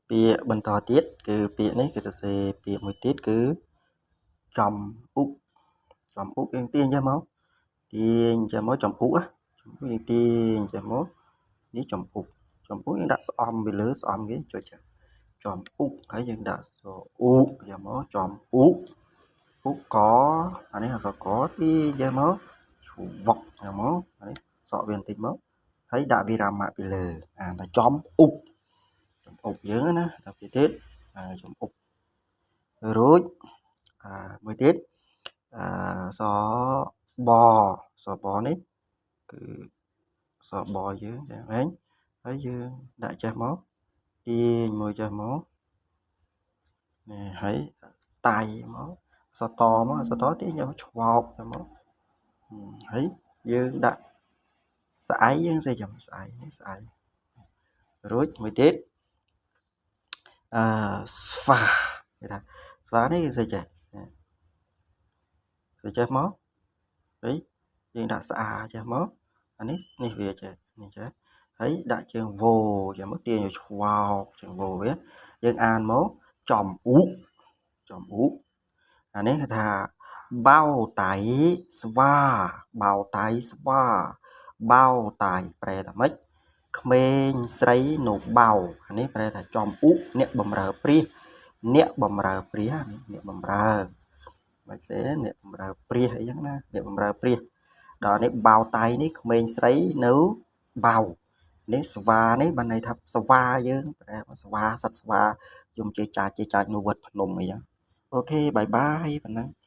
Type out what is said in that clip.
ពាក្យបន្តទៀតគឺពាក្យនេះគឺទៅសេពាក្យមួយទៀតគឺចំអ៊ុកចំអ៊ុកយើងទាញចេះមកទាញចេះមកចំអ៊ុកចំអ៊ុកយើងទាញចេះមកនេះចំអ៊ុកចំអ៊ុកយើងដាក់ស្អំពីលើស្អំគេចុចចំអ៊ុកហើយយើងដាក់សអ៊ុកយកមកចំអ៊ុកអ៊ុកកអានេះអក្សរកទាញចេះមកឈវកយកមកអានេះសក់វាបន្តិចមកហើយដាក់វិរាមៈពីលើអានថាចំអ៊ុកចំអ៊ុកយើងណាដល់ទៀតទៀតចំអ៊ុករួចអាមួយទៀតអសបសបនេះគឺសបយើងចឹងហ្នឹងហើយយើងដាក់ចេះមកទាញមួយចេះមកនេះហើយតៃមកសតមកសតទាញយកឆ្វោកទៅមកហើយយើងដាក់ស្អៃយើងសេចាំស្អៃនេះស្អៃរួចមួយទៀតអឺស្វាគេថាស្វានេះគឺស្អីចេះស្អីចេះមកហើយយើងដាក់ស្អាចេះមកអានេះនេះវាចេះនេះចេះហើយដាក់ជើងវោចេះមកទាញឲ្យឆ្វោកជើងវោវាយើងអានមកចំអ៊ុចំអ៊ុអានេះគេថាបោតៃស្វាបោតៃស្វាបោតៃប្រែថាម៉េចក្មេងស្រីនៅបោអានេះប្រែថាចំអ៊ុអ្នកបំរើព្រះអ្នកបំរើព្រះនេះអ្នកបំរើមិនសេអ្នកបំរើព្រះអីចឹងណាអ្នកបំរើព្រះដល់នេះបោតៃនេះក្មេងស្រីនៅបោនេះស្វានេះបានន័យថាស្វាយើងប្រែស្វាសត្វស្វាយំជាចាចជាចាចនៅវត្តភ្នំអីចឹង OK, bye bye ប៉ុណ្ណឹង។